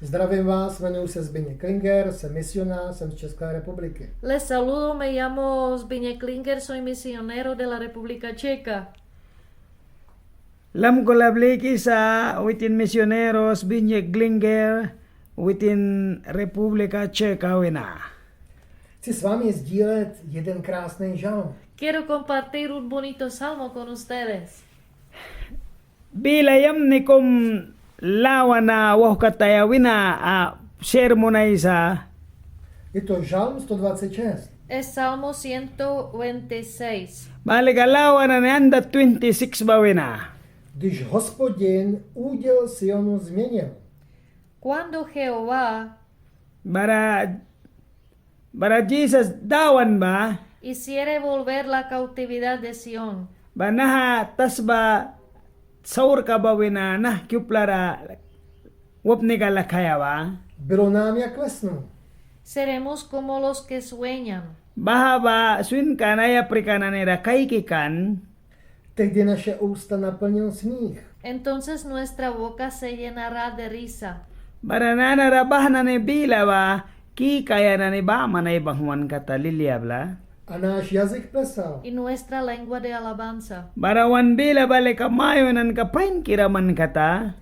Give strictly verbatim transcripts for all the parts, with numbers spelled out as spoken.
Zdravím vás, jmenuji se Zbyněk Klinger, jsem misionář, jsem z České republiky. Les saludo, me llamo Zbyněk Klinger, soy misionero de la República Checa. Lamkula blikisa, witin misionero Zbyněk Klinger, witin República Checa wina. Chci s vámi sdílet jeden krásný žalm. Quiero compartir un bonito salmo con ustedes. Bila yamni kum lawana wauhkataya wina, a, sermon aisa. Je to žalm sto dvacet šest. Es Salmo ciento veintiséis. Baha lika lawana nani andat twenty-six ba wina. Když Hospodin úděl Sionu změnil. Cuando Jehová Bara, bara Jisas Dawan ba hiciere volver la cautividad de Sión. Ba naha tasba saurka ba wina nahki uplara wapnika lakaia ba. Bylo nám jak ve snu. Seremos como los que sueñan. Baha ba swin kan ai yaprika nani ra kaiki kan. Tehdy naše ústa naplnil smích. Entonces nuestra boca se llenará de risa. Bara nanara baha nani bila ba kikaia nani baman aibangwan kata lilia bla. A náš jazyk plesal. Y nuestra lengua de alabanza. Bara wan bila ba lika mayunanka painkira man kata.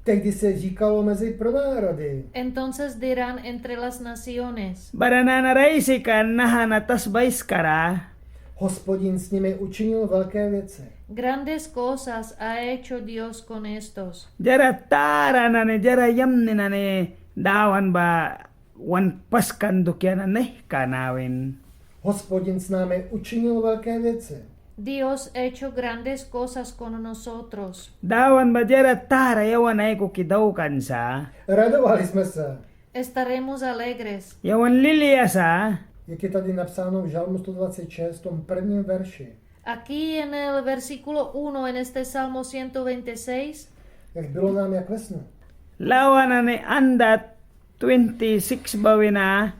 Tehdy se říkalo mezi pronárody. Entonces dirán entre las naciones. Bara nanara aisi kan naha na tasba aiskara. Hospodin s nimi učinil velké věci. Grandes cosas ha hecho Dios con estos. Diara tara nani, diara yamni nani Dawan ba wan paskan dukia na naihka na win. Hospodin s námi učinil velké věci. Dios hecho grandes cosas con nosotros. Dawan ba diara tara yawan aikuki daukan sa. Radovali jsme se. Estaremos alegres. Yawan lilia sa. Jak je tady napsáno v Žalmu sto dvacet šest, v tom prvním verši. Aquí en el versículo uno, en este Salmo ciento veintiséis. Jak, bylo nám jak ve snu. Lawana nani andat twenty-six ba wina.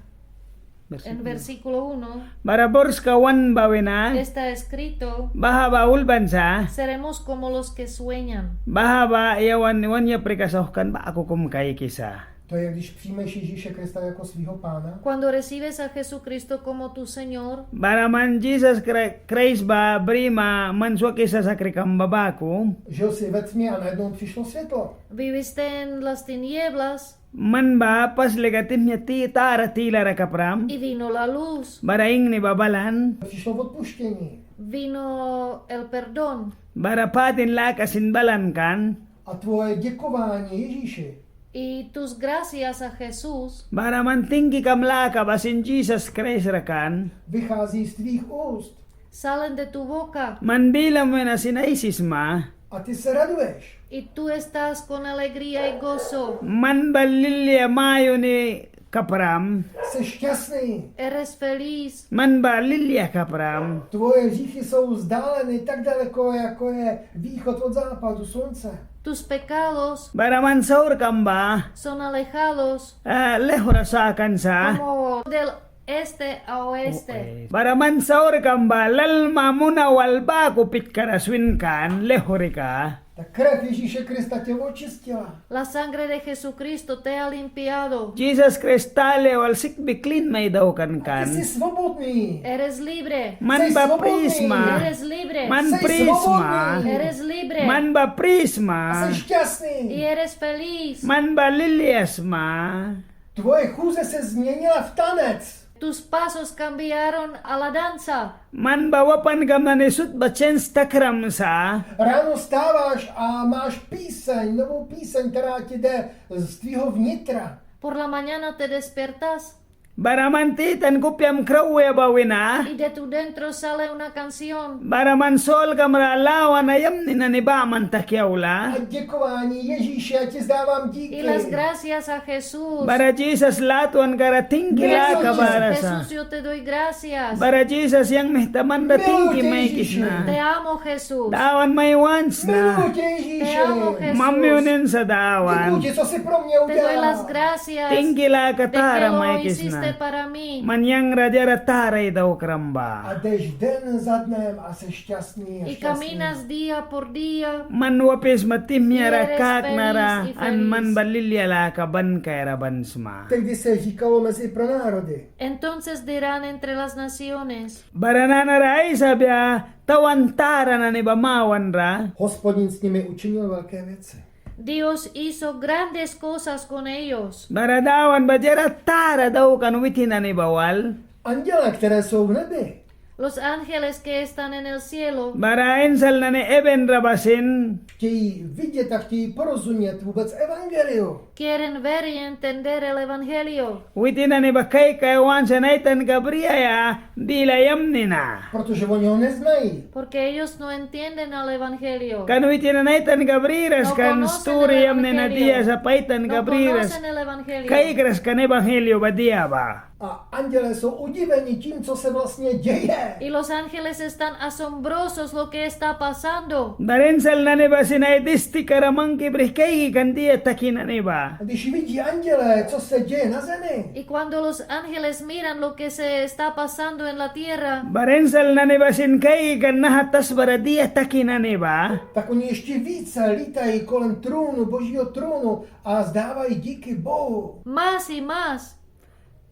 En versículo uno. Bara borska wan ba wina. Está escrito. Baha ba ulban sa. Seremos como los que sueñan. Baha ba yawan wan yaprika sauhkan baku kum kaikisa. To je, když přijmeš Ježíše Krista jako svýho pána. Cuando recibes a Jesucristo como tu Señor. Bara man Jisas Kra-, Kraist ba brima man swaki sasakrikam ba baku. Žil jsi ve tmě a najednou přišlo světlo. Viviste en las tinieblas. Man ba pas lika tihmia ti tara tilara kapram. Y vino la luz. Bara ingni ba balan. Přišlo odpuštění. Vino el perdón. Bara patin laka sin balan kan. A tvoje děkování Ježíši. Y tus gracias a Jesús. Bara man tingkikam laka ba sin Jisas Kraist ra kan. Vychází z tvých úst. Salen de tu boca. Man bilam wina sin aisisma. A ty se raduješ. Y tú estás con alegría y gozo. Man ba lilia mayuni kapram. Jsi šťastný. Eres feliz. Man ba lilia kapram. Tvoje hříchy jsou vzdáleny tak daleko, jako je východ od západu slunce. Tus pecados. Bara man saurkam ba. Son alejados. Ah, laihura sakan sa. Como del este a oeste. Bara man saurkam ba lal mamuna wal baku pitkara swin kan laihurika. Ta krev Ježíše Krista tě očistila. La sangre de Jesucristo te ha limpiado. Jisas Kraist talia wal sikbi klin mai daukan kan. A ty jsi svobodný. Eres libre. Man ba pri sma. Eres libre. Man pri sma. Eres libre. Man ba pri sma. A jsi šťastný. Y eres feliz. Man ba lilia sma. Tvoje chůze se změnila v tanec. Tus pasos cambiaron a la danza. Man ba wapankam nani sut ba chens takram sa. Ráno vstáváš a máš píseň, novou píseň, která ti jde z tvýho vnitra. Por la mañana te despertas. Bara man titan kupiam krawaia ba wina. Y de tu dentro sale una canción. Bara man solkam ra lawana yamni nani baman taki aula. A děkování Ježíši, já ti vzdávám díky. Y las gracias a Jesús. Bara Jisas latwanka ra tingki laka bara sa. Jesús, yo te doy gracias. Bara Jisas, yang mihta man ra tingki maikisna. Te amo, Jesús. Dawan, mai want sna. Te amo, Jesús. Man mayunan sa Dawan. Te doy las gracias. Tingki laka tara maikisna. Para mí. Man yang ra diara tara ai daukram ba. A jdeš den za dnem a jsi šťastný a šťastný. Y caminas día por día. Man wapisma tihmia ra kakna ra, y eres feliz y feliz. An man ba lilia laka ban kaiara ban sma. Tehdy se říkalo mezi pronárody. Entonces dirán entre las naciones. Bara nanara aisabia tawan tara nani ba mawanra. Hospodin s nimi učinil velké věci. Dios hizo grandes cosas con ellos. Bara Dawan ba diara tara daukan witin nani ba wal. Andělé, které jsou v nebi. Los ángeles que están en el cielo. Bara insal nani heven ra ba sin. Chtějí vidět a chtějí porozumět vůbec evangeliu. Quieren ver y entender el evangelio. Witin nani ba kaikaia want sa, ai tanka briaia bila yamni na. Protože oni ho neznají. Porque ellos no entienden al evangelio. Kan witin nani ai tanka briras kan sturi yamni na dia sapa ai tanka briras. No conocen el evangelio. Kaikras kan evangelio ba dia ba. A andělé jsou udiveni tím, co se vlastně děje. Y los ángeles están asombrosos lo que está pasando. Bara insal nani ba sin ai distika ra mangki brih kaiki kan dia taki nani ba. Když vidí andělé, co se děje na zemi. Y cuando los ángeles miran lo que se está pasando en la tierra. Bara insal nani ba sin kaiki kan naha tasba ra dia taki nani ba. Tak oni ještě více lítají kolem trůnu, Božího trůnu a vzdávají díky Bohu. Más y más.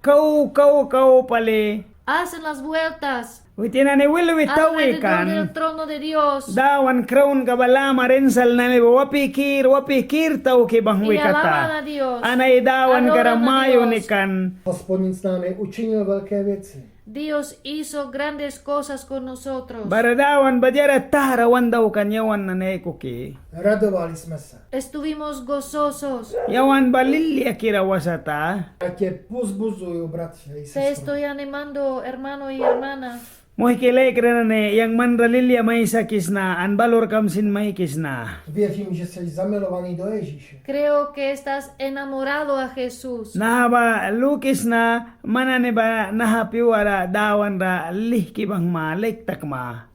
Kau, kau, kau pali. Hacen las vueltas. Witin nani wilwi tawi kan. Alrededor del trono de Dios. Dawan kraunka ba lamara insal nani ba wapi kir, wapi kir tauki banghwi kata. Y alaban a Dios. An ai Dawanka ra mayuni kan. Adoran a Dios. Hospodin s námi učinil velké věci. Dios hizo grandes cosas con nosotros. Bara Dawan ba diara tara wan daukan yawan nani aikuki. Radovali jsme se. Estuvimos gozosos. Yawan ba liliakira wasata. Já tě povzbuzuju, bratře i sestro. Te estoy animando, hermano y hermana. Muihki laikra nani, yang man ra lilia mai sakisna an balurkam sin maikisna. Věřím, že jsi zamilovaný do Ježíše. Creo que estás enamorado a Jesús. Naha ba lukisna man nani ba naha pyuara Dawan ra lihki banghwma, laik takma.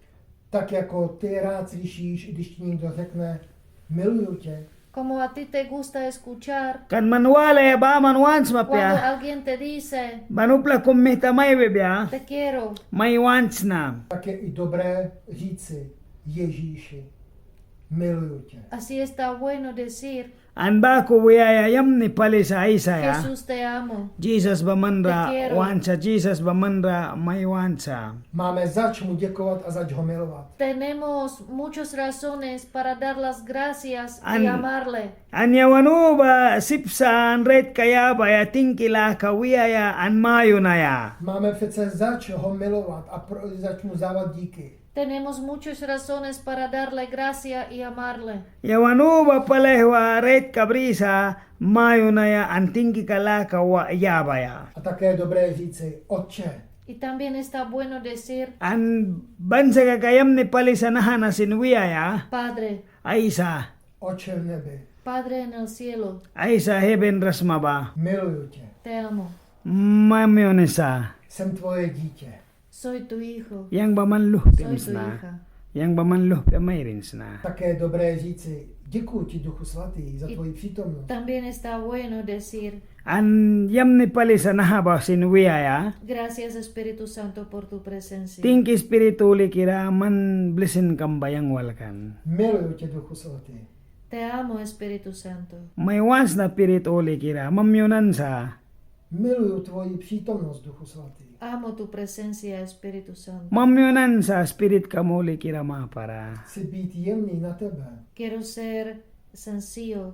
Tak jako ty rád slyšíš, když ti někdo řekne: "Miluju tě." Como a ti te gusta escuchar. Kan man walaia baman want sma apia. Cuando alguien te dice: "Ban upla kum mihta mai wibia. Te quiero." Mai want sna. Tak je i dobré říci: "Ježíši, miluju tě." Así está bueno decir: An baku wiaia yamni pali sa aisaia. Jesús, te amo. Jisas ba man ra want sa, Jisas ba man ra mai want sa. Te quiero. Máme zač mu děkovat a zač ho milovat. Tenemos muchas razones para dar las gracias y amarle. An, an yawan uba sip sa an raitka yabaia tingki laka wiaia an mayunaia. Máme přece zač ho milovat a pro, zač mu dávat díky. Tenemos muchas razones para darle gracia y amarle. Yawan uba pali aihwa raitka brisa mayunaia an tingkika laka wa yabaia. A také je dobré říci: "Otče." Y también está bueno decir: An ban sa kaka yamni pali sa naha na sin wiaia. Padre. Aisa. Otče v nebi. Padre en el cielo. Aisa heben ra sma ba. Miluju tě. Te amo. Mayunisa. Jsem tvoje dítě. Soy tu hijo. Yang ba man luhpia sna. Soy tu hija. Yang ba man luhpia mairin sna. Také je dobré říci: "Děkuju ti, Duchu Svatý, za tvoji přítomnost." Y también está bueno decir: An yamni pali sa naha ba sin wiaia. Gracias, Espíritu Santo, por tu presencia. Tingki Spirit Hulikira man blisinkam ba yang wal kan. Miluju tě, Duchu Svatý. Te amo, Espíritu Santo. Mai want sna Spirit Hulikira, man mayunan sa. Miluju tvoji přítomnost, Duchu Svatý. Amo tu presencia, Espíritu Santo. Man mayunan sa Spiritkam Hulikira mapara. Chci být jemný na tebe. Quiero ser sencillo.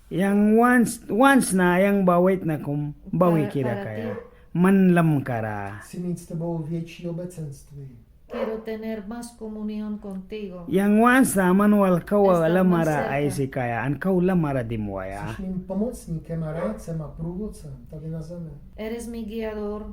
Yang want, want sna yang ba waitna kum bawikira kaia. Para, para ti. Man lamkara. Chci mít s tebou větší obecenství. Quiero tener más comunión contigo. Yang want sna man wal kau lamara aisikaia an kau lamara dimwaia. Jsi mým pomocníkem a rádcem a průvodcem tady na zemi. Eres mi guiador.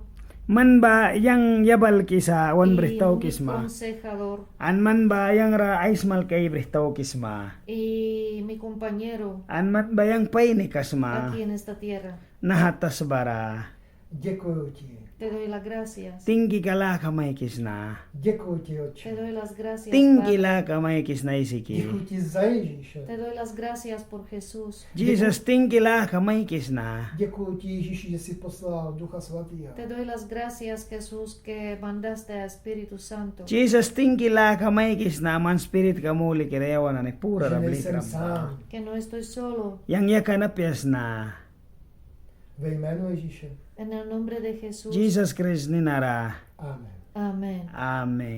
Man ba yang yabalkisa wan brih taukisma. Y mi consejador. An man ba yang ra aismalki ai brih taukisma. Y mi compañero. An man ba yang painika sma. Aquí en esta tierra. Naha tasbara. Děkuju ti. Te doy las gracias. Tingki ka laka maikisna. Děkuju ti, Otče. Te doy las gracias, Tingki Padre. Laka maikisna, Aisiki. Děkuju ti za Ježíše. Te doy las gracias por Jesús. Jisas, tingki laka maikisna. Děkuju ti, Ježíši, že jsi poslal Ducha Svatého. Te doy las gracias, Jesús, que mandaste a Espíritu Santo. Jisas, tingki laka maikisna, man spiritka mulikira yawan nani purara Že nejsem blikram. Sám. Que no estoy solo. Yang yakan apia sna. Ve jménu Ježíše. En el nombre de Jesús. Jisas Kraist ninara. Amen. Amén. Amen.